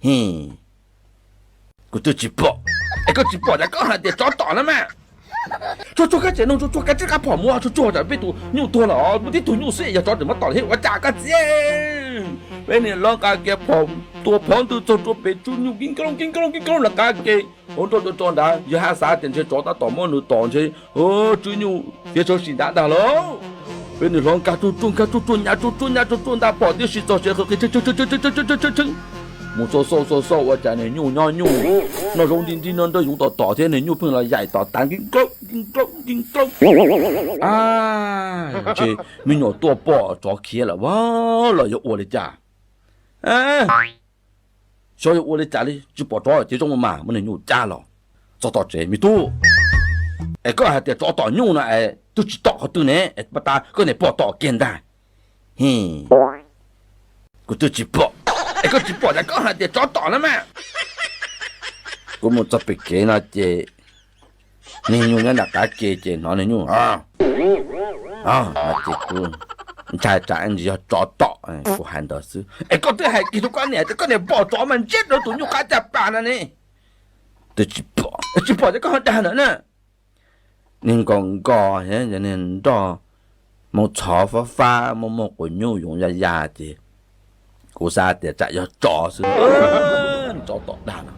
Hi, kuv twb tsis pom. Es koj tsis pom cas koj hais tias tsov tom na mas. Tsuag tsuag kab tsev noog, tsuag tsuag kab tsib kab phom mus, tsuag tsuag tsam peb tus nyuj tuag lawm, muaj tib tug nyuj xwb yog tsov tseem muab tom thiab ua cas koj txiv. Peb niag hlob nqa kiag phom tua phov ntwg txog rau pem tswb nyuj kib nklob kib nklob kib nklob lawm qab ke. Hauv nroj tso tso nrad, yawg haj xav tias ntshe tsov tab tom muab nws tom ntshe tswb nyuj tiav tsawv sim nrad ntag lauj. Peb niag hlob nkag tsuag tsuag nkag tsuag tsuag nyas tsuag tsuag nyas tsuag tsuag nta phom tib si txog tsev qw qw tshee tshee tshee tshee tshee tshee tshee tshee, mus xauj xauj xauj xauj ua cas niag nyuj nyob nyuj noj zaub nti nti no nrog yoov tom tom thiab niag nyuj pheej los yaim tom tav nkig nkauj nkig nkauj nkig nkauj. Ntshe me nyuam tuaj pom tsov khiav lawm los yog ua li cas? Xyov yog ua li cas li tsis pom tsov ces zoo mas muab niag nyuj cab los txog tom tsev. Me tub, es koj hais tias tsov tom nyuj no es twb tsis tom qhov twg ne, es pas tas koj niam pog tom kiag ntag. Hi, kuv twb tsis pom. Es koj tsis pom cas koj hais tias tsov tom na mas. Kuv mus txog pem kev no ces niag nyuj nyob nram qab ke ces hnov niag nyuj, ces kuv ntshai tsam ntsis yog tsov tom, kuv hais ntawd xwb. Es koj twb hais kiag rau koj niam tias koj niam pom tsov mas ntsiab rau tus nyuj qab caj pas no ne. Twb tsis pom, tsis pom ces koj ho dag ntawm na. Niag nkaus nkos, niag nroj moo txhov fab fab, muaj muaj quas nyuj yoov ya ya ces kuv xav tias tsam yog tsov xwb, tsov tom dag no.